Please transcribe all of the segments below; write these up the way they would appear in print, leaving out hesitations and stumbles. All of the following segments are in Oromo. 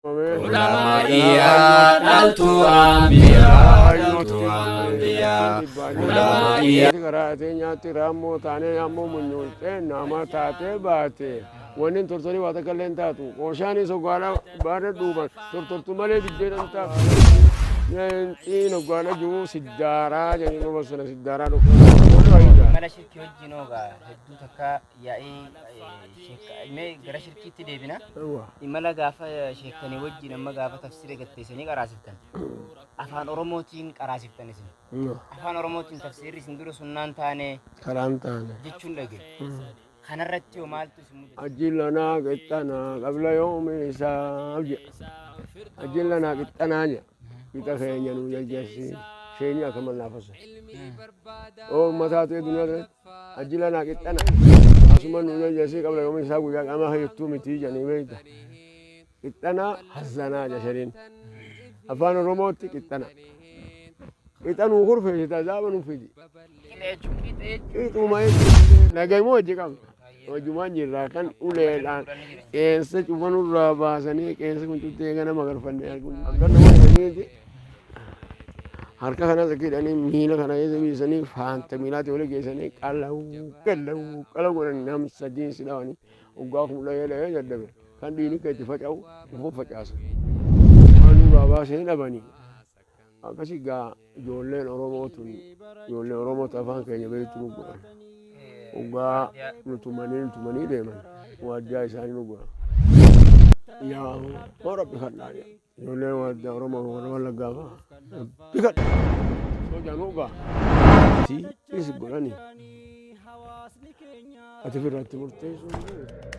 Ulamaa'iyaa dhaltuu ambiyaa dhaltuu ambiyaa ulamaa'iyaa. Karaa nyaatti raammoo taanee ammoo munyuuqxee nama taatee baate. Wanni tortorii waa takka illee hin taatu. Qooshaanis hoggaadha baada duuban tortortu malee biddeen hin taatu. Xiin hoggaadha jiru siddaaraa jedhanii nama sana siddaaraa dhufu. Mala shirkii wajjin ogaa hedduu takka yaa'ii mee gara shirkiitti deebina. Imala gaafa sheekkanii wajjin amma gaafa tafsira gatteessanii qaraasiftan. Afaan Oromootiin qaraasiftan isin. Afaan Oromootiin tafsirri isin dura sunnaan taane Karaan taane. jechuun dhage. Kanarratti hoo maaltu isin mudate? Ajillanaa qixxanaa qabla yoomi hisaab jedha. Ajillanaa qixxanaa jedha. Qixa keenya nu jajjassi. Sheenyi akka mallaafasa. Oo mataa ta'e duniyaa irratti ajillanaa qixxanaa. Asuma nu jajjassi qabla yoomi hisaab guyyaa qaamaa hedduu miti jedhanii beekta. Qixxanaa hasanaa jedha shariin. Afaan Oromootti qixxana. Qixa nuu kurfeessita azaaba nuu fidi. Qixa jechuun qixa jechuun. Qixuma jechuun nagaymoo hojii qabna. Hojumaan jirraa kan uleedhaan qeensa cufanurraa baasanii qeensa kun cuttee gana magarfannee arguun akka nama hidhaniiti. Harka kanas akka hidhanii miila kana keessa biisanii faanta miilaatti wali geessanii qalawu qalawu qalawu godhan nam sadiin si dhawanii hoggaa kun dhahee dhahee dadhabe kan dhiigni akka itti faca'u ufa facaasa. Waan nurraa baasanii dhabanii akkasi gaa ijoolleen Oromoo tun ijoolleen Oromoo afaan keenya beektu nu godhan. Hoggaa nu tumanii nu tumanii deeman waajjaa isaanii nu godhan. Yaa hoo rabbi kadhaa jedha. Ijoolleen waajjaa Oromoo warra Wallaggaa fa'a rabbi kadhaa. Soojaan hoggaa. Is godhani. Ati ofirratti murteessuu hin dandeenye.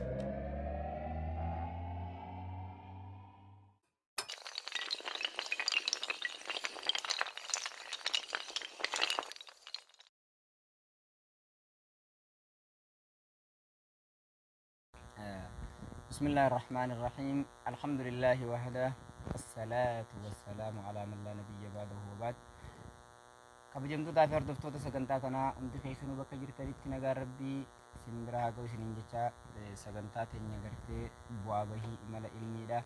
بسم الله الرحمن الرحيم الحمد لله وحده الصلاة والسلام على من لا نبي بعده وبعد. Kabajamtootaa fi hordoftoota sagantaa kanaa hundi keessanuu bakka jirtanitti nagaan rabbii isin bira haa ga'u isiniin jecha, sagantaa teenya gartee bu'aa bahii imala ilmiidha.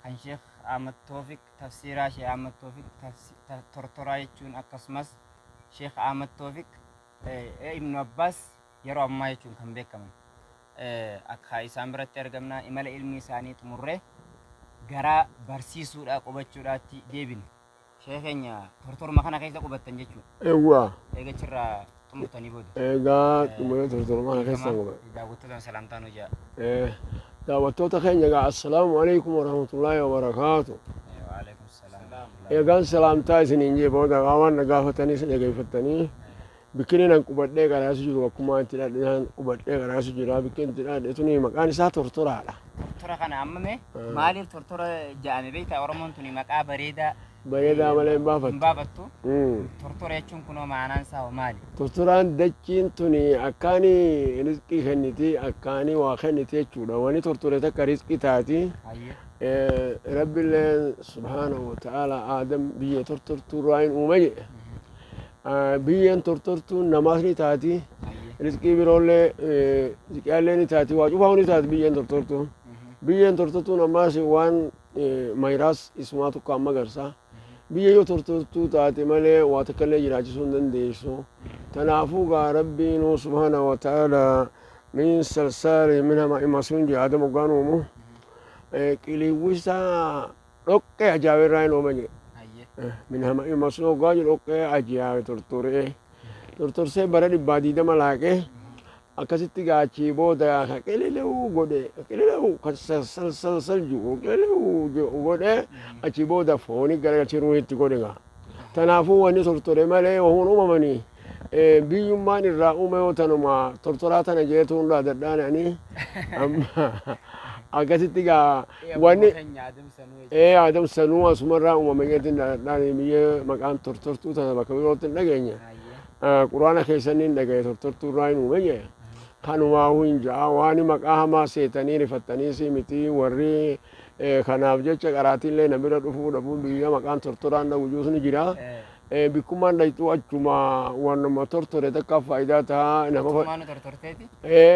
Kan Sheekh Ahmad Toofiq tafsiiraa Sheekh Ahmad Toofiq tortoraa jechuun akkasumas Sheekh Ahmad Toofiq Ibnu Abbaas yeroo ammaa jechuun kan beekaman. Akka isaan biratti argamna imala ilmii isaanii xumurree gara barsiisuudhaa qubachuudhaatti deebine. Sheekh keenya tortoruma kana keessa qubattan jechuudha. Eewwa. Eega achirraa xumurtanii booda. Egaa xumuree tortoruma kana keessa qubate. Daawwattootaan salaamtaa nu jaa. Daawwattoota keenya egaa assalaamu alaikum warahmatullaahi wabarakaatu. Waalaikum salaam. Eegaan salaamtaa isiniin jee booda waan na gaafatanii dhageeffattanii bikkini nan qubadhee qaraasu jiru akkuma itti dhadhe qubadhee qaraasu jira bikkin itti dhadhe tuni maqaan isaa tortoraadha. Tortora kana amma mee maaliif tortora ja'ame beektaa? Oromoon tuni maqaa bareedaa Bareedaa malee hin hin baafattu. baafattu. Tortora jechuun kunoo maanaan isaa hoo maali? Tortoraan dachiin tuni akkaani rizqii kenniti akkaani waa kenniti jechuudha. Wani tortore takka rizqii taati. Hayyee. Rabbiilleen subhaanahu wa ta'ala Aadam biyya tortortuu irraa hin uume jedhe. Biyyeen tortortuun namaas ni taati. Hayyee. Rizqii biroollee ziqiyaallee ni taati. Waa cufaa ni taati biyyeen tortortuun. Biyyeen tortortuun ammaas waan mayraas isumaa tokko amma garsa. Biyya yoo tortortuu taate malee waa takka illee jiraachisuu hin dandeessu. Kanaafuu gaa Rabbiin subhaanahu wa ta'ala min salsaali min hama'in masnuun jedhe Aadam hoggaan uumu qiliwwisa dhoqqee ajaa'ibaa irraa hin uume jedhe. Hayyee. Min hama'in masnuun hoggaa jedhu dhoqqee ajaa'ibe tortoree. Tortorsee bara 120 laaqee akkasitti gaachii booda ka qililuu godhe qililuu kan salsalsalsal jiru qililuu godhe achi booda fooni garagalchee ruuhitti godhe gaa. Kanaafuu wanni tortore malee wahuun uumamanii biyyummaan irraa uume yoo tanuma tortoraa tana jeetuun dhaadadhaan ani amma akkasitti gaa wanni Keenya adamsanuu jechuudha. Adam sanuu asumarraa uumame jeetiin dhaadadhaan biyya maqaan tortortuu tana bakka birootti hin dhageenye. Hayyee. Quraana keessanii hin dhagaye tortortuu irraa hin uume jee. Kanumaafuu hin ja'a waan maqaa hamaa seetanii rifattanii si miti warri kanaaf jecha qaraatiillee na bira dhufuu dhabuun biyya maqaan tortoraan dhabu juus ni jira. Bikkummaan dhayxuu achuma waanuma tortore takka faayidaa ta'a nama Tortumaanu tortorteeti.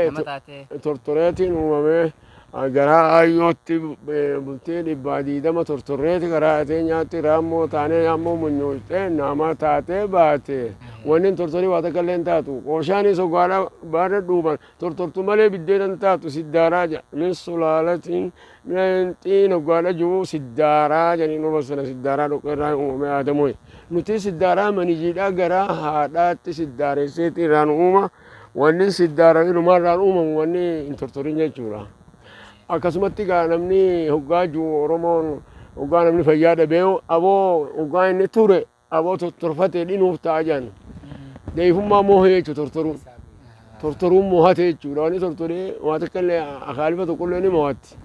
Nama taatee. Tortoreetiin uumame Garaa ayyootti bultii 120 tortorreeti garaa nyaatti raammoo taanee ammoo munyuuxxee nama taatee baate. Wanni hin tortorii waa takka illee hin taatu. Qooshaanis hoggaadha baada dhuuban tortortu malee biddeena hin taatu siddaaraa jedha. Min sulaalatiin min xiin hoggaadha jiru siddaaraa jedhanii numa sana siddaaraa dhoqqeerraa uumame Aadamoo. Nuti siddaaraa manijiidhaa garaa haadhaatti siddaaresseeti irraan uuma. Wanni siddaara inumaa irraan uumamu wanni hin tortorin jechuudha. Akkasumatti gaa namni hoggaa jiru Oromoon hoggaa namni fayyaa dhabee aboo hoggaa inni ture aboo tortorfate dhinuuf ta'a jedhan. Deefummaa moohee jechuudha tortoruun. Tortoruun moohate jechuudha. Wanni tortoree waa takka illee akaalifa tokkollee ni moohatti.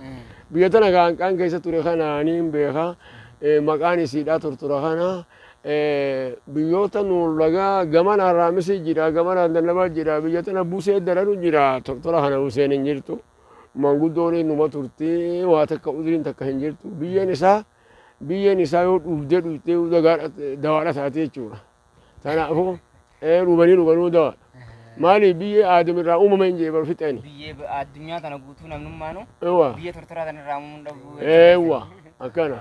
Biyya tana gaanqaan keessa ture kana ni hin beeka. Maqaan isiidhaa tortora kana. Biyyoota nuun lagaa gamanaan raamisi jira, gamanaan dallabaa jira, biyya tana busee daranu jira. Tortora kana buseen hin jirtu. Manguddoon numa turti, waa takka uduriin takka hin jirtu. Biyyeen isaa yoo dhuugdee dhuugdee dawaadha taate jechuudha. Kanaafuu dhuganii dhuganuu dawaadha. Maali biyyee aadam irraa uumame hin jee bar fixeen. Biyyee addunyaa tana guutuu namnummaanu Ewa. biyyee tortoraa tana irraa uumamuu dhabu. Eewwa akkana.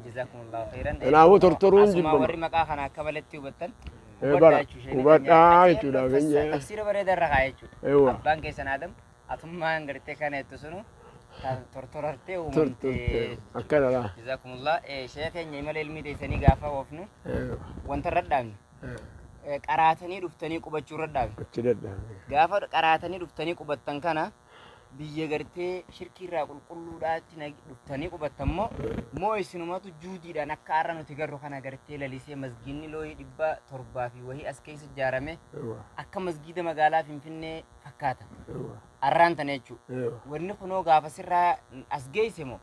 Jazakumullahu khairan. Kanaafuu tortoruun Asuma jibbama. warri maqaa kana akka malatti hubattan Bara hubadhaa jechuudha. Tafsiira bareedaa irra kaa jechuudha. Eewwa. Abbaan keessan Aadam atummaan gartee kana jettu sunu tortorartee Tortortee uumamte. akkana laa. Jazakumullah. Sheekh keenya imala ilmii teessanii gaafa oofnu wanta irra dhaabne qaraatanii dhuftanii qubachuu irra dhaabne. Achi dadhabe. Gaafa qaraatanii dhuftanii qubattan kana biyya gartee shirkii irraa qulqulluudhaatti dhuftanii qubattan moo moo isinumatu juudiidhaan akka har'a nuti garru kana gartee lalisee masgiinni looyii 700 fi wahii as keessa ijaarame akka masgiida magaalaa Finfinnee fakkaata. Arraan tana jechuudha. Wanni kunoo gaafa sirraa as geesse moo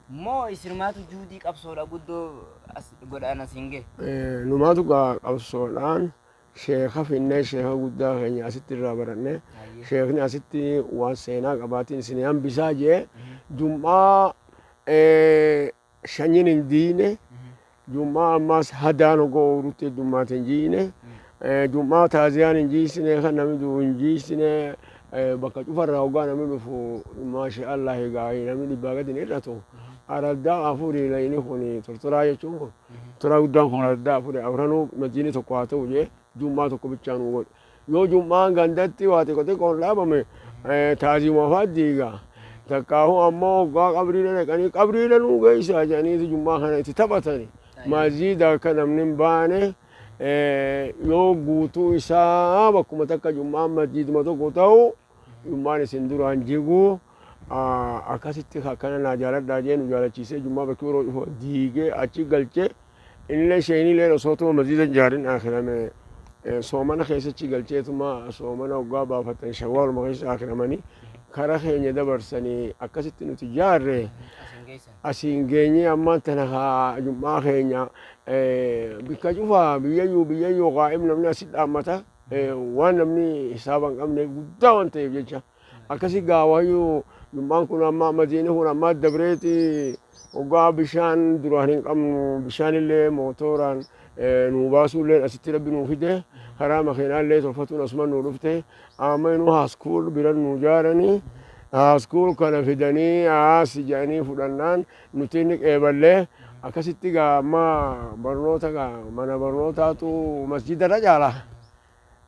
moo isinumaatu juudii qabsoodha guddoo as godhaan asiin ga'e? Numaatu qabsoodhaan sheeka finnee, sheeka guddaa keenya asitti irraa baranne. Sheekni asitti waan seenaa qabaatiin isin hambisaa jee, jum'aa shanyin hin diine, jum'aa ammaas hadaan hogoo oorutti heddummaate hin jiine, jum'aa taaziyaan hin jiisine, kan namni du'u hin jiisine. Bakka cufarraa hoggaa namni dhufu, maasha Allah, egaa namni 100 gadi hin hir'atu. Araddaa afurii layni kun tortoraa jechuun kun tortoraa guddaan kun araddaa afurii afranuu masjiidni tokko haa ta'u jee jum'aa tokko bichaa nuu godhe. Yoo jum'aan gandatti waa xiqqoo xiqqoon dhaabame taazima fa'aa diiga. Takkaahu ammoo hoggaa qabriidha dhaqanii qabriidha nuu geessaa jedhaniiti jum'aa kana itti taphatani. Masjiida akka namni hin baane yoo guutuu isaa bakkuma takka jum'aan masjiiduma tokko ta'u jum'aan isin duraan jiguu akkasitti akkana naa jaaladhaa jee nu jaalachiisee jum'aa bakki yeroo dhufu diigee achi galchee innillee sheeniilee osoo tuma masjiida hin ijaarin akirame soomana keessachi galcheetuma soomana hoggaa baafatan shawwaaluma keessa akiramanii kara keenya dabarsanii akkasitti nuti ijaarre. Asiin geessan. Asiin geenyee ammaan tana haa jum'aa keenya bikka cufaa biyyayyuu biyyayyuu qaa'im namni asit dhaammata, waan namni hisaaba hin qabneef guddaa waan ta'eef jecha akkasi gaawayyuu jum'aan kun amma madiini kun amma dabreeti hoggaa bishaan duraan hin qabnu, bishaan illee mootoraan nuu baasuullee asitti rabbi nuu fide, karaa makiinaallee tolfatuun asuma nuu dhufte. Amma inuu high school bira nuu jaaranii, high school kana fidanii haas jedhanii fudhannaan nuti inni qeeballee akkasitti gaa amma barnoota gaa mana barnootaatu masjidarra caala.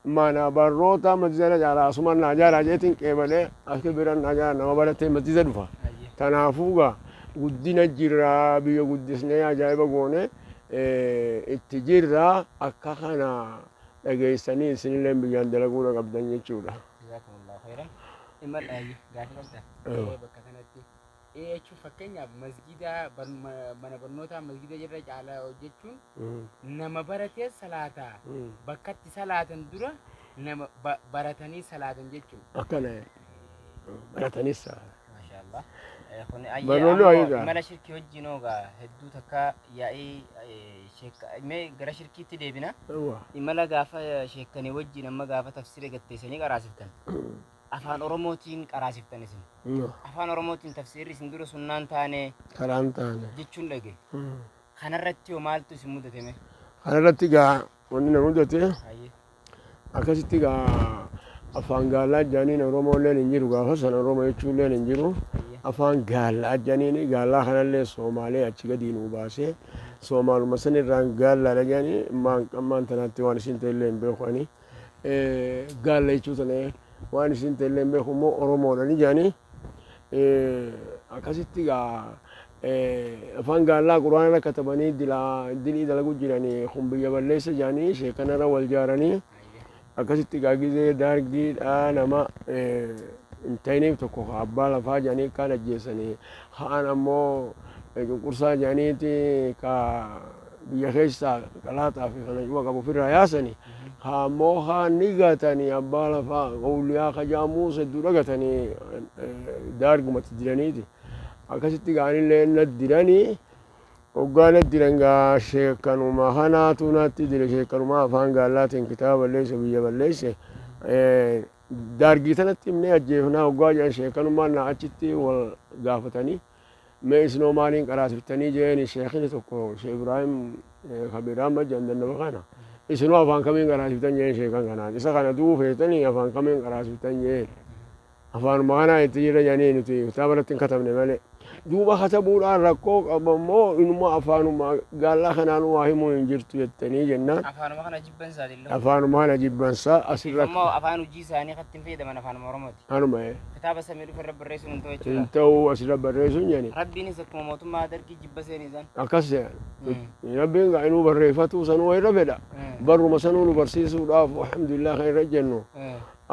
Mana barnoota masjidarra caala asuma naa jaaraa jeetiin qeebalee akka bira naa jaara nama baratee masjida dhufa. Tanaafuu gaa guddina jirraa, biyya guddisnee ajaa'iba goone itti jirra. Akka kana dhageessanii isinillee biyyaan dalaguudha qabdan jechuudha. Jazakumullahu khairan. Imal gaafii qabdaa? Bakka kanatti jechuun fakkeenyaaf masgida mana barnootaa masgida jirra caala hojjechuun nama baratee salaataa bakkatti salaatan dura nama baratanii salaatan jechuudha. Akkana baratanis. Maashaallah. Kun Barnoonni wayiidha. Imala shirkii wajjin ogaa hedduu takka yaa'ii sheekka mee gara shirkiitti deebina. Imala gaafa sheekkanii wajjin amma gaafa tafsira gatteessanii qaraasiftan. Afaan Oromootiin qaraasiftan isin. Afaan Oromootiin tafsirri isin dura sunnaan taane Karaan taane. jechuun dhage. Kanarratti hoo maaltu isin mudate mee? Kanarratti gaa wanni na mudate akkasitti gaa afaan gaalaa jaaniin Oromoolleen hin jiru, gaafa sana Oromoo jechuulleen hin jiru. Afaan gaallaa jedhaniini gaallaa kanallee Soomaalee achi gadi nuu baasee Soomaaluma sanirraan gaallaadha jedhanii ammaan tanaatti waan isin ta'ellee hin beeku ani. Gaalla jechuu tana waan isin ta'ellee hin beeku immoo Oromoodha ni jedhanii. Akkasitti gaa afaan gaallaa quraana irra katabanii dilii dalagu jiranii kun biyya balleessa jedhanii sheekanarra wal jaaranii akkasitti gaa gizee daargiidhaa nama hin ta'iniif tokko ka abbaa lafaa jedhanii kaan ajjeesanii kaan ammoo cunqursaa jedhaniiti ka biyya keessaa qalaaxaa fi kana cufa qabu ofirraa yaasanii ka ammoo kaan ni gatanii abbaa lafaa qawliyaa ka jaamuus hedduu dhagatanii daargumatti diraniiti. Akkasitti gaanillee na diranii hoggaa na diran gaa sheekanuma kanaatu natti dire sheekanuma afaan gaallaatiin kitaaba balleesse biyya balleesse daargii tanatti himnee ajjeefnaa hoggaa jedhan sheekanumaan na achitti wal gaafatanii mee isinoo maaliin qaraasiftanii jeeni sheekini tokko Sheekh Ibraahim Kabiiraan majjan dandaba kana isinoo afaan kamiin qaraasiftan jeen sheekan kanaan isa kana du'uu feetanii afaan kamiin qaraasiftan jeen afaanuma kanaa itti jira jedhanii nuti kitaaba irratti hin katabne malee duuba katabuudhaan rakkoo qaba immoo inuma afaanuma gaallaa kanaan waa himuu hin jirtu jettanii jennaan Afaanuma kana jibban isaatillee. Afaanuma kana jibbansaa asirra Ammoo afaan hojii isaanii kan ittiin fayyadaman afaanuma Oromooti. Anuma Kitaaba samii dhufe irra barreessuun hin ta'u hin jechuudha. ta'u asirra barreessuun jedhani Rabbiinis akkuma mootummaa dargii jibba seeni isaan. Akkas jedhan rabbiin gaa inuu barreeffatu sanuu irra fedha barruma sanuu nu barsiisuudhaaf alhamdulillah kan irra jennu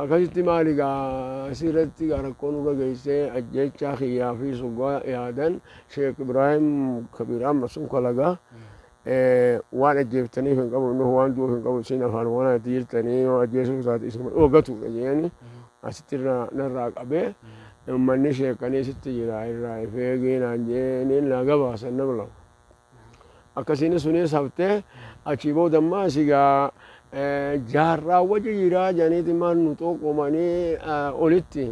akkasitti maali gaa asirratti gaa rakkoo nurra geessee ajjechaa kiyyaa fi suggaa yaadan Sheekh Ibraahim Kabiir amma sun kalagaa waan ajjeeftaniif hin qabu inni waan du'uuf hin qabu isin afaan waan itti jirtanii yoo ajjeesuuf taate isuma dhoogatuudha jedhanii asitti narraa qabee uummanni sheekanii sitti jira irraa ifeegee naan jedhanii naa gabaasan nama lama. Akkasiin sunis haftee achii booda ammaa sigaa jaarraa wajji jiraa jedhaniiti maal nu xoqqomanii olitti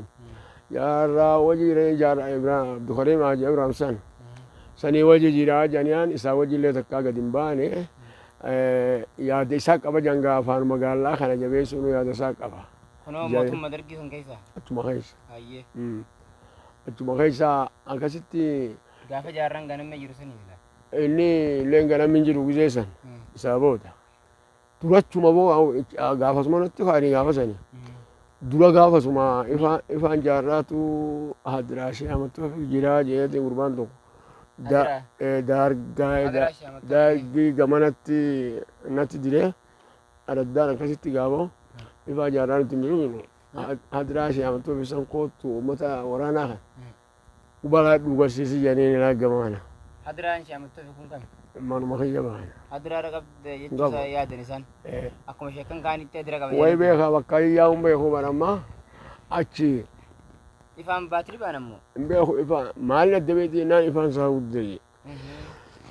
jaarraa wajji jiranii jaarraa Ibraahim Abdulkariim Haji Ibraahim san sanii wajji jiraa jedhaniin isaa wajji illee takkaa gadi hin baane yaada isaa qaba jangaa afaan magaalaa kana jabeessuun yaada isaa qaba. Kunoo mootummaa dargii sun keessa. Achuma keessa. Hayyee. Achuma keessa akkasitti. Gaafa jaarraan ganamee jiru sanii sila. Inni illee ganamni hin jiru gizee san isaa booda. Durachuma boo gaafasuma natti kaanii gaafa sani. Dura gaafasuma ifaan jaarraatu hadiraashee amattuu jiraa jedhee gurbaan tokko. Daargii gamanatti natti diree araddaan akkasitti gaafoo ifaa jaarraa nuti hin jiru hadiraashee amattuu san kootu uummata waraanaa kan ubalaa dhugarsiisi jedhanii ni gama kana. Hadiraan ishee amattuu kun kami? Manuma kiyya baana. Hadiraa qabde jechuusaa yaadan isaan. Akkuma sheekan kaanitti hadira qaba. Wayi beekaa bakka yaa'uun beeku barammaa achi. Ifaan baatiri baan ammoo. Hin beeku ifaan maal adda beekti jennaan ifaan isaa guddee.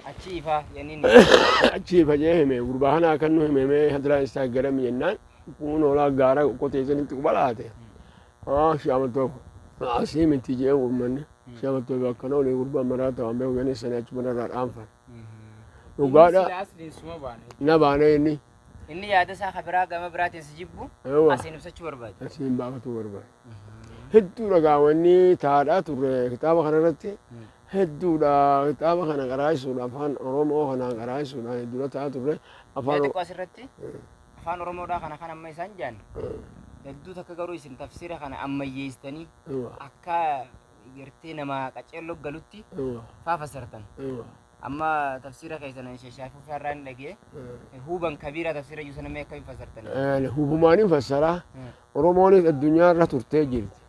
Achi ifaa jenniin. Achi ifa jee hime gurbaa kanaa kan nu hime mee hadiraan isaa garami jennaan kun hoolaa gaara qotee sanitti qubalaate. Shaamatoo asii miti jee uummanni. Shaamatoo akkana olii gurbaan maraata waan beeku jennee sanii achuma irraa dhaanfan. Dhugaadha. Na baane inni. Inni yaada isaa kabiraa gama biraatiin si jibbu asiin ibsachuu barbaade. Asiin baafachuu barbaade. Hedduudha gaawwanni taadhaa turre kitaaba kanarratti hedduudha kitaaba kana qaraayisuudha afaan Oromoo kanaan qaraayisuudhaan hedduudha taa'aa turre. Afaan xiqqoo asirratti afaan Oromoodhaa kana kan amma isaan jaan hedduu takka garuu isin tafsiira kana ammayyeessitanii akka gartee nama qaceelloo galutti faafasartan. Amma tafsiira keessan shaafii irraa hin dhagee huban kabiira tafsiira jiru sana mee akkamiin fassartan? Hubumaaniin fassaraa Oromoonis addunyaa irra turtee jirti.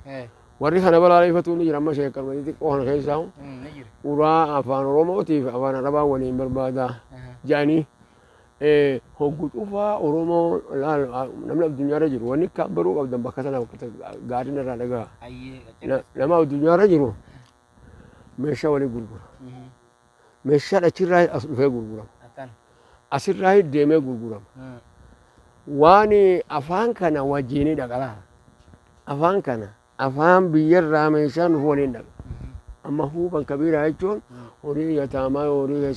Warri kana balaaleffatu ni jira amma sheekalmanii xiqqoo kana keessaa uraa afaan Oromootiif afaan Arabaa waliin barbaadaa jedhanii hoggu cufaa Oromoo namni addunyaa irra jiru wanni akka baruu qabdan bakka sana bakka gaariin irraa dhagaa. Nama addunyaa irra jiru meeshaa walii gurgura. Meeshaan achirraa as dhufee gurgurama. Asirraa deemee gurgurama. Waan afaan kana wajjin dhaqalaa. Afaan kana afaan biyyarraa meeshaan dhufu waliin dhaqa. Amma huban kabiiraa jechuun horii yataamaa horii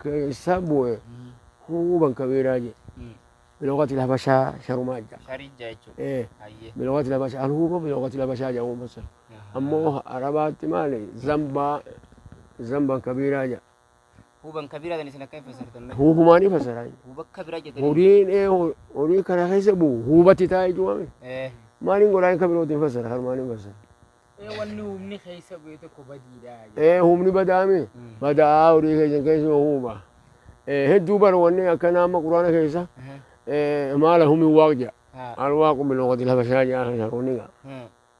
keessa bu'e huban kabiiraa jedhe. Bilooqati labashaa sharumaa jedha. Sharijja jechuudha. Bilooqati labashaa alhuuba bilooqati labashaa jedhamu fassara. Ammoo Arabaatti maali zambaa zamban kabiiraa jedha. Huban kabiiraa tan isin akkamiin fassartan mee? Huubumaanii fassaraa. Huba kabiraa jettanii. Horiin horii kana keessa bu'u huubatti taa'ee cuwame. Maaliin godhaa kan birootiin fassara harmaaniin fassara. Wanni humni keessa bu'e tokko badiidha. Humni badaame badaa horii keessa keessa huuba. Hedduu bara wanni akkana amma quraana keessa maala humi waaq jedha. Alwaaqu biloqati habashaa jedha sharoonni gaa.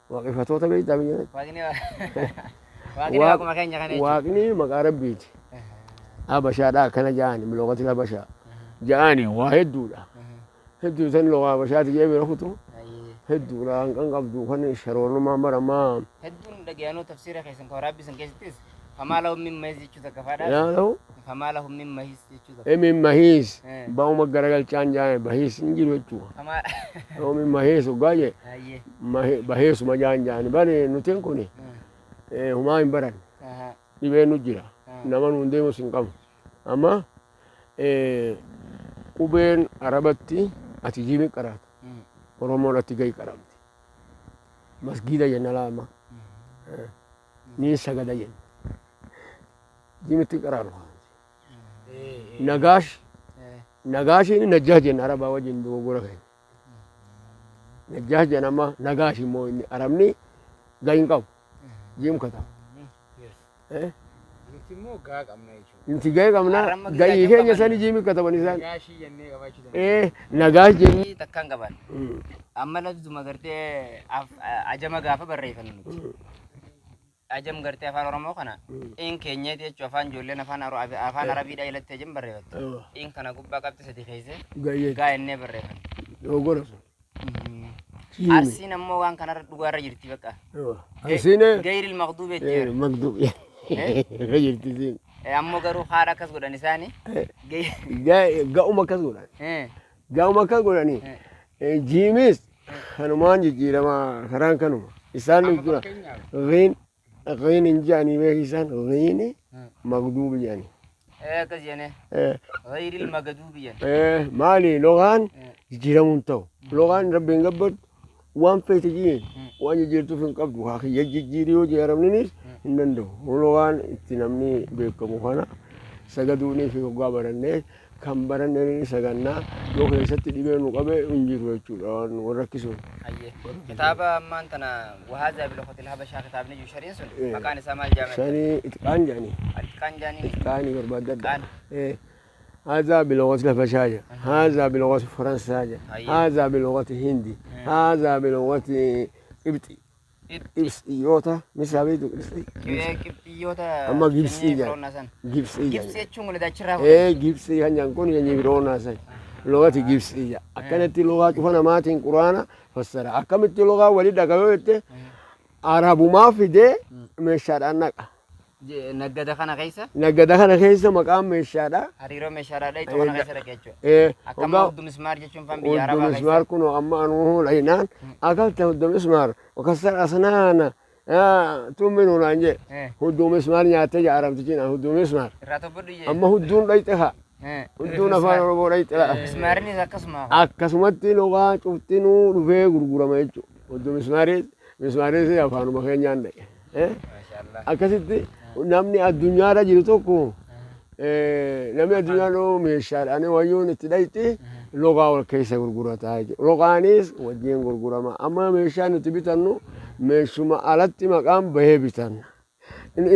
Waaqeffatoota beektaa biyya Waaqni waaqni waaquma keenya kana jechuudha. Waaqni maqaa rabbiiti. Habashaadha akkana jedhani biloqati habashaa. Jedhani waa hedduudha. Hedduu san loqa habashaati jee bira kutu. Hedduudha hanqan qabdu kan sharoorummaan baramaa. Hedduun dhagayanuu tafsiira keessan kan waraabbisan keessattis famaa lahum min mahiis jechuu takka faadha. Yaa ta'u. Famaa lahum min mahiis jechuu takka. Min mahiis ba'uma garagalchaan jaane bahiis hin jiru jechuudha. Famaa. Min mahiis hoggaa jee baheesuma jaan jaani bari nutiin kun humaa hin baran dhibeen nu jira nama nuun deemus hin qabu. Amma qubeen Arabatti ati jiimi qaraata. Oromoon ati gahi qaramti. Masgiida jenna laama. Niin sagada jenna. Jiimitti qaraaru. Nagaash nagaashiin najjaa jenna Arabaa wajjin dogoggora keenya. Najjaa jenna amma nagaash immoo inni Arabni gahi hin qabu. Jiim katabu. Nuti immoo gaa qabna jechuudha. Nuti gahee qabna gahii keenya sani jiimi kataban isaan. Nagaashii jennee qabaachuu dandeenya. Nagaash jennee. Takkaan qaban. Amma lafzuma gartee ajama gaafa barreeffannu nuti. Ajam gartee afaan Oromoo kana in keenyeeti jechuun afaan ijoolleen afaan afaan Arabiidha ilatti ajam barreeffattu. In kana gubbaa qabxi sadi keessa gaa jennee barreeffanna. Dogoggora sun. Arsiin ammoo waan kanarra dhugaarra jirti bakka. Arsiin Gayril maqduub jechuudha. Maqduub. Jirti siin. Ammoo garuu haadha akkas godhan isaani. Ga'uma akkas godhan. Ga'uma akkas godhani. Jiimis kanumaan jijjiirama karaan kanuma. Isaan dura riin riin hin jedhanii beek isaan riini maqduub jedhani. Akkas jedhanii. Gayril maqduub jedhan. Maali logaan jijjiiramuu hin ta'u. Logaan rabbiin gabbatu waan feete jiin waan jijjiirtuuf hin qabdu haa kiyya jijjiirii yoo jijjiiramninis hin danda'u. Logaan itti namni beekamu kana sagaduunii fi hoggaa barannee kan baranneen sagannaa yoo keessatti dhibee nu qabe hin jiru jechuudha waan warra rakkisuun. Kitaaba ammaan tana wahaazaa biloqotil habashaa kitaabni jiru shariin sun maqaan isaa maal jedhama? Shanii itqaan jedhani. Itqaan jedhani. Itqaanii barbaadadha. هذا بلغة الحبشية، هذا بلغة فرنسية، هذا بلغة هندي، هذا بلغة قبطي. قبطيوتا مثل بيتو قبطي. قبطيوتا أما قبطي يعني. قبطي قبطي jechuun wal daachirraa. قبطي kan jedhan kun yanyi firoonaa san. Lugati gibsiya. Akkanatti lugaa cufa namaatiin quraana fassara. Akkamitti lugaa walii dhaqa yoo jette Arabumaa fidee meeshaadhaan naqa. Naggada kana keessa? Naggada kana keessa maqaan meeshaadha. Hariiroo meeshaadhaa dhayxu kana keessa dhaqa jechuudha. Akkama huddu mismaar jechuun faan biyya Arabaa keessa. Huddu mismaar kun amma anuu laynaan akalta huddu mismaar wakassar asnaana tumminu naan jee hudduu mismaar nyaattee jaa arabtichi naan hudduu mismaar. Irraa tobbadhu jee. Amma hudduun dhayxe haa. Hudduun afaan Oromoo dhayxe haa. Mismaarinis akkasuma. Akkasumatti lugaa cuftinuu dhufee gurgurama jechuudha. Hudduu mismaaris mismaaris afaanuma keenyaan dhaqe. Akkasitti namni addunyaarra jiru tokko namni addunyaarra meeshaadhaan wayyoon itti dhayxi logaa wal keessa gurgurataa jechuudha. Logaanis wajjin gurgurama. Amma meeshaa nuti bitannu meeshuma alatti maqaan bahee bitanna.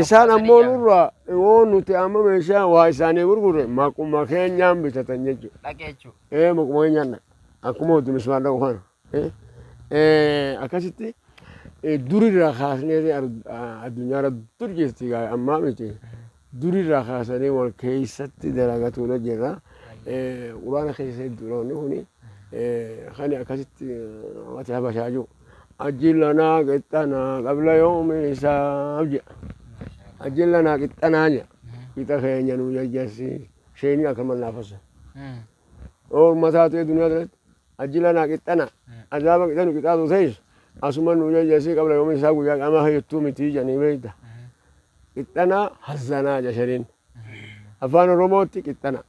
Isaan ammoo nurraa yoo nuti amma meeshaa waa isaanii gurgurre maquma keenyaan bitatan jechuudha. Dhaqee jechuudha. Maquma keenyaan dhaqa. Akkuma hojii mismaar dhaqu kana. Akkasitti durirraa kaasnee addunyaarra dur jirti ammaa miti. Durirraa kaasanii wal keessatti dalagatuudha jirra. Quraana keessa hedduudha wanni kuni. Kan akkasitti wati habashaa jiru. Ajjilanaa qixxanaa qabla yoomi hisaab jedha. Ajjilanaa qixxanaa jedha. Qixa keenya nu jajjassi. Sheenii akka mallaafasa. Oolma taatee duniyaa kanatti ajjilanaa qixxanaa. Azaaba qixa nu qixaatu ta'es asuma nu jajjassi qabla yoomi hisaab guyyaa qaamaa fayyattuu miti jedhanii beekta. Qixxanaa hazzanaa jedha shariin. Afaan Oromootti qixxanaa.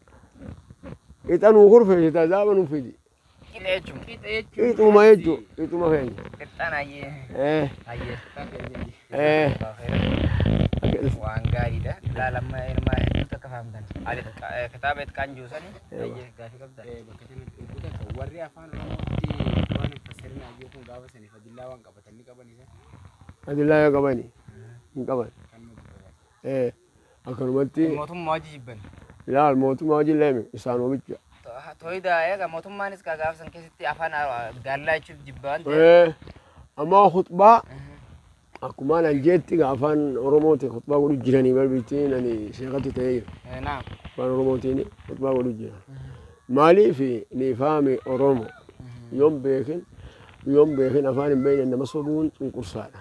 Qixa nuu kurfeessita azaaba nu fidi. Qixa jechuun. Qixuma jechuun qixuma keenya. Qixxanaa jee. Hayyee. Waan gaariidha. Ilaalamma ilma hedduutu akka fahamtan. Kitaaba itqaan jiru sani gaafii qabda. Bakka kanatti obbo takka warri afaan Oromootti waan hin fassirin hayyuu kun gaafa sani fadillaa waan qabatan ni qaban isa. Adillaa yoo qabani hin qaban. Kan nuti qaban. Akkanumatti Mootummaa hojii jibban. Ilaal, mootummaa hojii leeme isaan oomicha. Tooyidaa eega mootummaanis kaa gaafa san keessatti afaan gaallaa jechuuf jibbaan ta'e. Ammoo khutbaa akkumaan aljeetti afaan Oromootiin khutbaa godhu jiranii barbittiin ani sheekatti ta'ee jira. Naam. Afaan Oromootiin khutbaa godhu jira. Maaliif ni faame Oromo yoon beekin, yoon beekin afaan hin beekne nama sobuun cunqursaadha.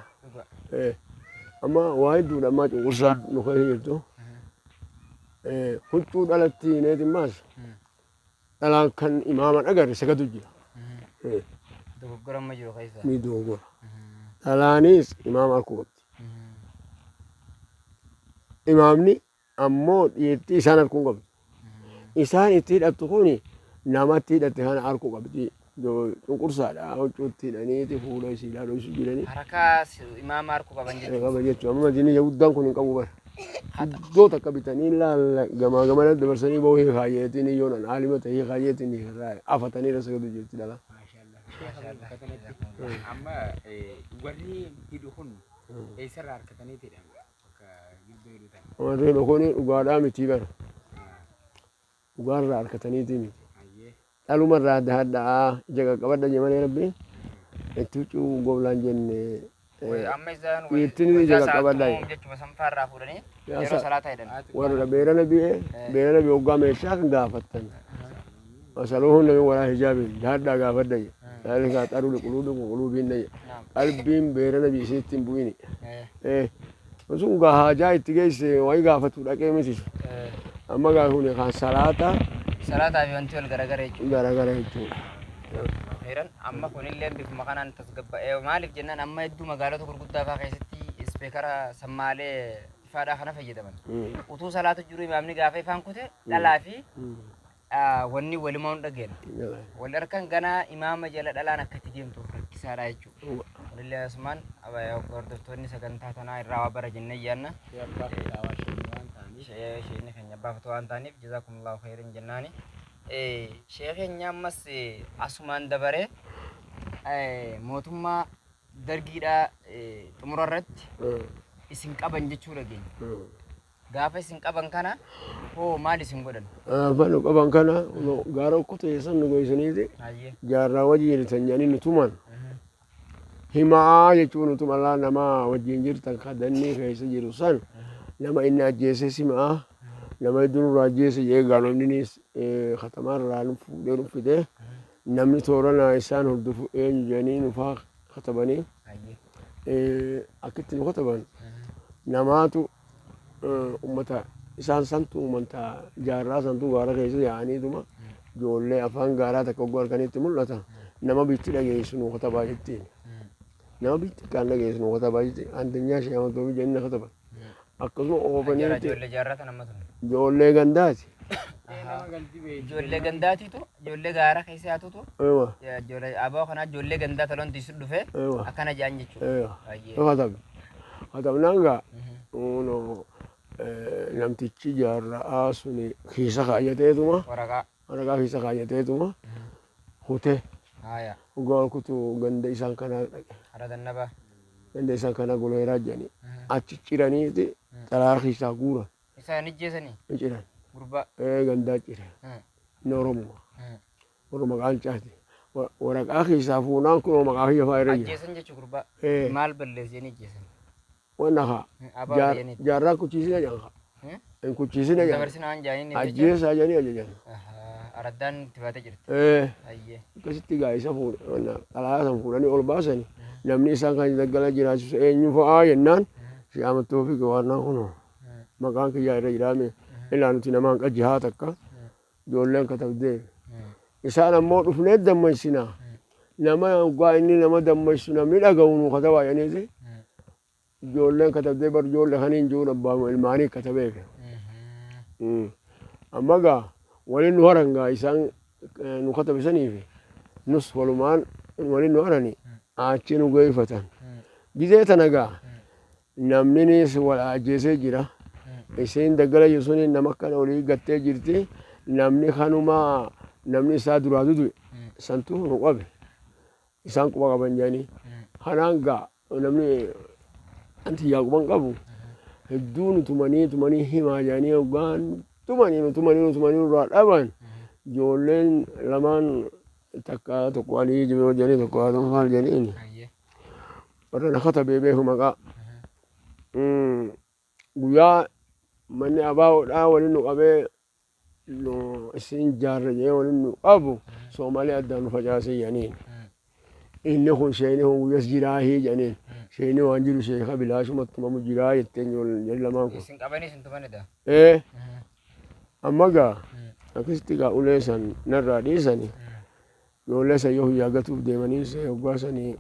Amma waa hedduudha ammaa cunqursaan nu keessa jirtu. Huccuu dhalatti neetin maas dhalaan kan imaama agarre sagadu jira. Dogoggora amma jiru keessa. Ni dogoggora. Dhalaanis imaama arguu qabdi. Imaamni ammoo dhiirtii isaan arguu qabdi. Isaan itti hidhattu kuni namatti hidhatte kana arguu qabdi. Cunqursaadha. Huccuutti hidhaniiti fuula isiidhaa dho'isu jiranii. Harakaa imaama arguu qaban jechuudha. Qaba jechuudha. Amma madiinni guddaan kun hin qabu bara. Iddoo takka bitanii laalla gamaa gamana dabarsanii bahuu kaayyeetiin yoo nan aalima ta'ee kaayyeetiin afatanii irra sagadu jirti dhala. Maashaallah. Sheekha, bakka kanatti amma warri hidhu kun eessarraa harkataniiti hidhan bakka gidduu hidhu tan? Warri hidhu kun dhugaadhaa miti bara. Dhugaarraa harkataniiti miti. Hayyee. Dhalumarraa adda addaa ija qaqqabadha jee malee rabbi itti huccuu goblaan jenne. Amma isaan Dhiirtiin ija qaqqabadha. Jechuudha sanfaarraa fuudhanii yeroo salaataa hidhan. Warra beerana bi'ee beerana bi'ee hoggaa meeshaa kan gaafattan. Masaluhun min waraa hijaabiin daadhaa gaafadha je. Dhaalli xaruu quluubi quluubiin je. Qalbiin beerana bi'ee isinitti hin bu'ini. Sun gaa haajaa itti geesse wayi gaafatu dhaqee miti. Amma gaa kun kan salaata. Salaataa fi wanti wal garagara jechuudha. Garagara jechuudha. Heeran amma kunillee bifuma kanaan tasgabba'ee, maaliif jennaan amma hedduu magaalota gurguddaa fa'aa keessatti ispeekara sammaalee ifaadhaa kana fayyadaman. Utuu salaatu jiru imaamni gaafa ifaan kute dhalaa fi wanni walumaa hin dhageenya. Wal harkan ganaa imaama jala dhalaan akka itti deemtuuf rakkisaadha jechuudha. Kunillee asumaan hordoftoonni sagantaa tanaa irraa waa bara jennee yaanna. Abbaa fataawaa shanii waan ta'aniif. Sheekni keenya abbaa fatwaa waan ta'aniif jazaakumullahu khairan jennaani. Sheekh keenya ammas asumaan dabaree mootummaa dargiidhaa xumura irratti isin qaban jechuu dhageenya. Gaafa isin qaban kana hoo maal isin godhan? Gaafa nu qaban kana gaara okkotee san nu geessaniiti jaarraa wajjin jirtan jedhanii nu tuman. Himaa jechuun nu tuman laa nama wajjin jirtan ka dannii keessa jiru san nama inni ajjeese simaa nama hedduu nurraa ajjeese jee gaalonni katamaarraa nu fuudhee nu fidee namni toorana isaan hordofu eenyu jedhanii nufaa katabanii akkitti nu kataban namaatu ummata isaan santu ummata jaarraa santu gaara keessa yaa'aniituma ijoollee afaan gaaraa takka ogguu harkanitti mul'ata nama bitti dhageessu nu katabaa jettiin. Nama bitti kan dhageessu nu katabaa jettiin. Andanyaa shee amatoofi jennee kataban. Akkasuma oofaniiti. Ijoollee jaarraa tan amma tun. Ijoollee gandaati. Ijoollee gandaatiitu ijoollee gaara keessa yaatutu ijoollee aboo kanaa ijoollee gandaa taloon tiisu dhufee akkana jedhan jechuudha. Katab. Katabnaan gaa namtichi jaarraa suni kiisa kaayyateetuma. Waraqaa. Waraqaa kiisa kaayyateetuma kutee. Dhugaa kutuu ganda isaan kanaa dhaqe. Hara dannabaa. Ganda isaan kanaa goleeraa jedhanii achi ciraniiti xalaa kiisaa guuran. Isaan ijjeesanii? Ni ciran. Gurbaa. Gandaa cire. Inni Oromoo. Oromoo qaalcaati. Waraqaa keessaa fuunaan kun maqaa kiyya fa'aa irra jira. Ajjeesan jechuu gurbaa. Maal balleessanii ajjeesan? Wanna haa. Jaarraa kuchiisina jedhan haa. Hin kuchiisina jedhan. Dabarsina waan jaaniin. Ajjeesaa jedhanii ajajan. Araddaan itti baatee jirti. Akkasitti gaa isa fuudhan xalaa san fuudhanii ol baasanii namni isaan kan daggala jiraachisu eenyu fa'aa jennaan si amattoo fi gawaannaa kunoo maqaan kiyyaa irra jiraame ilaa nuti namaan qajihaa takka ijoolleen katabdee isaan ammoo dhufnee dammaysinaa nama waggaa inni nama dammaysu namni dhaga'u nu katabaa jedhaniiti ijoolleen katabdee bar ijoollee kaniin jiru abbaa ilmaanii katabeef. Amma gaa waliin nu haran gaa isaan nu katabisaniif nus walumaan waliin nu harani achi nu geeffatan. Gizee tana gaa Namninis wal ajjeesee jira. Isiin daggala jiru suni nama akkana olii gattee jirti. Namni kanuma namni isaa duraa dudu'e santu nu qabe. Isaan quba qaban jedhanii. Kanaan gaa namni anti yaa quban qabu. Hedduu nu tumanii tumanii himaa jedhanii hoggaan tumanii nu tumanii nu tumanii nurraa dhaban. Ijoolleen lamaan takka tokko Alii Jibroo jedhanii tokko Adam Faal jedhaniin. Warra na katabee beeku maqaa. Guyyaa manni abaawoodhaa waliin nu qabee nu isin jaarra jedhee waliin nu qabu Soomalee addaan nu facaasee jedhaniin. Inni kun sheeni kun guyyas jiraahii jedhaniin. Sheeni waan jiru sheeka bilaashumatti tumamu jiraa jetteen ijoolleen lamaan kun. Isin qabanii isin tumanidha. Ee amma gaa akkasitti gaa ulee san narraa dhiisani. Ijoollee san yoo guyyaa gatuuf deemanii hoggaa sanii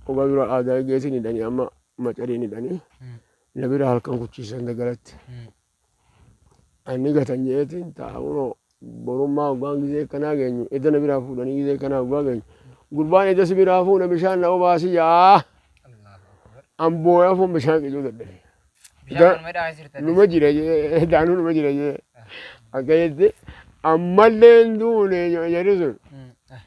hoggaa dura aadaa geetiin hidhanii amma macariin hidhanii na bira halkan kuchiisan daggalatti. Anni gatan jeetiin taa'unoo borummaa hoggaan gizee kanaa geenyu edda na biraa fuudhanii gizee kanaa hoggaa geenyu. Gurbaan edda si biraa fuudha bishaan na obaasi yaa. An booyaa fuun bishaan qicuu dadhabe. Numa jira jee daanuu numa jira jee. Akka jette ammallee hin duune jedhu sun.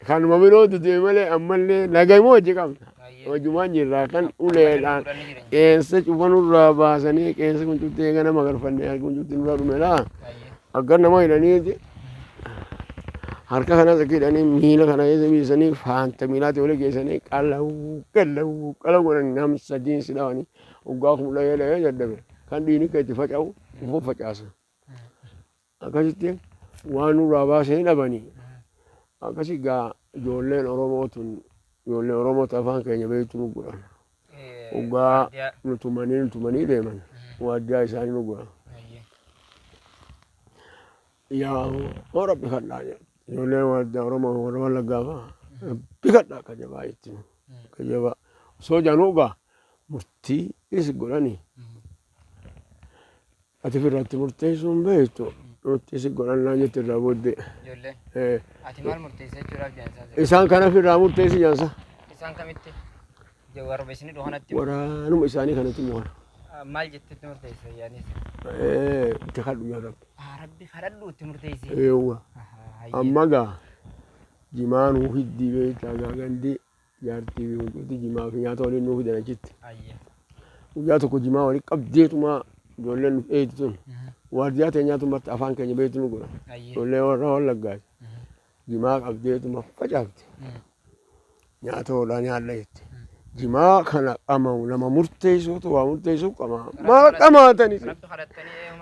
Kanuma biroo dudee malee ammallee nagaymoo hojii qabna. Hojumaan jirraa kan uleedhaan qeensa cufa nurraa baasanii qeensa kun cuftee eega nama galfannee harki kun cufti nurraa dhume laa. Akka nama hidhaniiti harka kanas akka hidhanii miila kana keessa biisanii faanta miilaatti wali geessanii qalawuu qalawuu qalawuu godhan nam sadiin si dhawanii hoggaa kun dhahee dhahee dadhabe kan dhiigni kee itti faca'u uffoo facaasa. Akkasitti waan nurraa baasanii dhabanii. Akkasi gaa ijoolleen Oromoo tun ijoolleen Oromoo afaan keenya beektu nu godhan. Hoggaa nu tumanii nu tumanii deeman waajjaa isaanii nu godhan. Yaa hoo rabbi kadhaa jedha. Ijoolleen waajjaa Oromoo warra Wallaggaa fa'a rabbi kadhaa akka jabaa jetti. Akka jabaa. Osoo januu gaa murtii is godhanii. Ati ofirratti murteessuu hin beektu. Murtii si godhan naan jette irraa booddee. Ijoolleen. Eh, Ati maal murteessa jechuudhaaf jedhan isaan? Isaan kana ofirraa murteessi jaansa. Isaan kamitti? Warra isin dhufanatti. Waraanuma isaanii kanatti mukan. Maal jettetti murteessa yaanis? Eh, itti kadhu yaa rabbi. Rabbi kadhadhu itti murteessi. Eewwa. Amma gaa jimaa nuu fiddii beektaa gaa gandi jaartii fi huccuutti jimaa fi nyaata waliin nuu fidan achitti. Guyyaa tokko jimaa waliin qabdeetuma ijoolleen nuuf eeytu tun. Waardiyaa ta'e nyaatumatti afaan keenya beektu nu godhan. Ijoollee warra Wallaggaati. Jimaa qabdeetuma facaafte. Nyaata hoolaa nyaadha jette. Jimaa kana qamamu nama murteessuutu waa murteessuu qama. Maal qamaatan isin?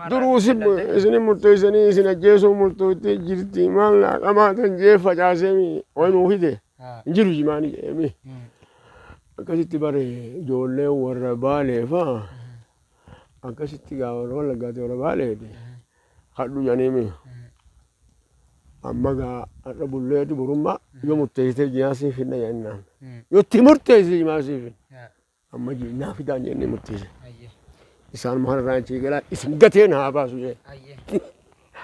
Duruu isin murteessanii isin ajjeesuu murtoottee jirti. Maal naa qamaatan jee facaasee mi wayi nuu fide. Hin jiru jimaani jedhee mi. Akkasitti bare ijoolleen warra Baalee fa'a akkasitti gaa warra Wallaggaati warra Baaleeti. Kadhu jedhanii mi. Amma gaa har'a bulleeti borummaa yoo murteessitee jimaa siif finna jennaan. Yoo itti murteessite jimaa siif finna. Amma naa fidaan jennee murteesse. Isaan maharraan achii galaa isin gateen haa baasu jee.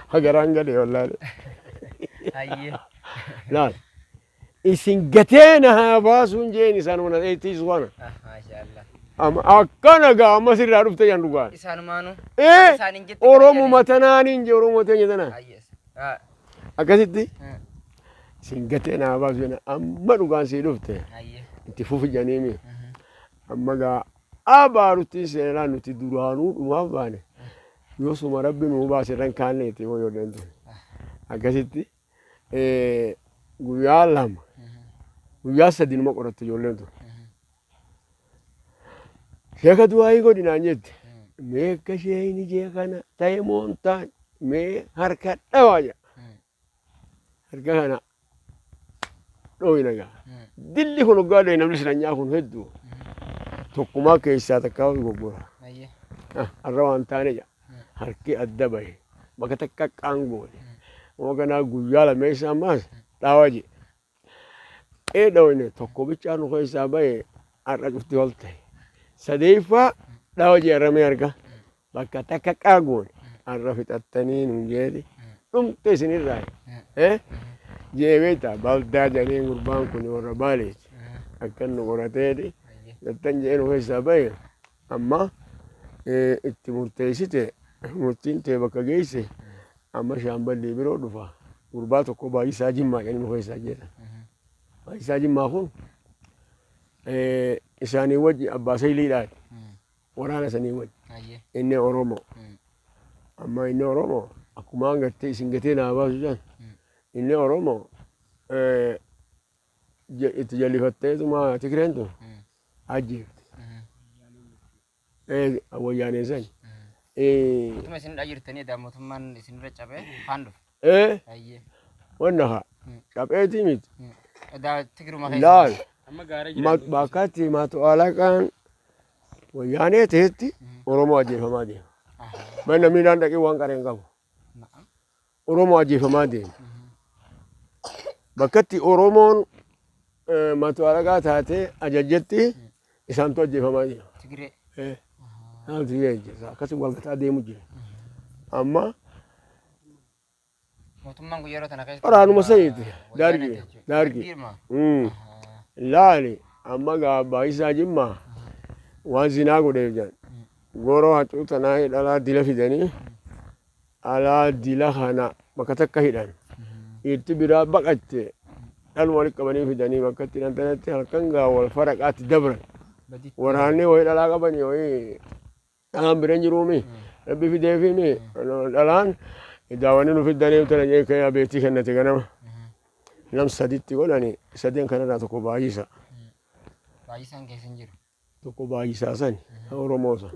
Hagaraan galee wallaalee. Laal. Isin gateen haa baasuun jeen isaan mana dheettiisu kana. Amma akkana gaa amma sirraa dhufte jan dhugaan. Isaanumaanu. Ee Isaan hin jette. Oromuma tanaaniin jee Oromoo teenya tanaan. Akkasitti isin gateen haa baasu jenna amma dhugaan sii dhufte itti fufi janiimi. Amma gaa abaarutti seenaa nuti duraanuu dhumaaf baane yoo suma rabbi nuu baase irra hin kaanne itti yoo ijoolleen tun. Akkasitti guyyaa lama guyyaa sadi numa qoratte ijoolleen tun. Sheeka du'aayii godhi naan jette. Mee akka sheeyni jee kana ta'e moo hin taane mee harka dhawaa jedha. Harka kana dhooyina gaa. Dilli kun hoggaa dhooye namni sinanyaa kun hedduu. Tokkumaa keessaa takkaa ol goggora. Har'a waan taane jedha. Harki adda bahe. Bakka takka qaangoone. Moo kanaa guyyaa lameessa ammaas dhaawa jedhe. Ee dhooyne tokko bichaa nu keessaa bahe har'a cufti ol ta'e. Sadeeffaa dhawa jedhe har'a mee harka. Bakka takka qaagoone har'a fixattanii nuun jeeti. Dhumte isinirraa. Eh? Jee beektaa baldaa jedhanii gurbaan kun warra Baaleeti. Akkan nu qorateeti. Gattan jedhee nu keessaa bahe amma Itti murteessite, murtiin tee bakka geesse. Amma shaamballii biroo dhufa. Gurbaa tokko Baay'isaa Jimmaa jedhanii muka keessaa ajjeesan. Baay'isaa Jimmaa kun isaanii wajji abbaa sayiliidhaati. Waraana sanii wajji. Inni Oromoo. Amma inni Oromoo akkumaan gartee isin gatee naa baasu san inni Oromoo itti jallifatteetuma Tigreen tun ajjeefte. Wayyaaneen san. Utuma isin hidhaa jirtanii edaa mootummaan isinirra cabee kaan dhufe. Wanna haa capheetii miti. Edaa Tigruma keessa. Laal Amma gaara jira. Bakkatti mato alaqaan wayyaanee ta'etti Oromoo ajjeefamaa deema. Ban namni dhaan dhaqee waan qareen qabu. Oromoo ajjeefamaa deema. Bakkatti Oromoon mato alaqaa taatee ajajjetti isaantu ajjeefamaa deema. Tigree. Naam Tigree ajjeesa. Akkasii wal gataa deemu jira. Amma Mootummaan kun yeroo tana keessa. Waraanuma saniiti. Wayyaanee Daargii. jechuudha. Daargii. Dargiirma. Laali amma gaa Baay'isaa Jimmaa waan zinaa godheef jedhan. Goroo haccuu tanaa dhalaa dila fidanii alaa dila kana bakka takka hidhan. Dhiirti biraa baqatte dhaluma walitti qabanii fidanii bakka itti hidhan tanatti halkan gaa wal faraqaatti dabran. Baditti. Waraanni wayii dhalaa qabanii wayii dhalaan bira hin jiruumi. Rabbi fideefiimi dhalaan daawwanni nu fiddanii tana jee abeetii kennate ganama. Nam saditti godhani, sadeen kanarraa tokko Baay'isa. Baay'isaan keessa hin jiru. Tokko Baay'isaa sani Oromoo san.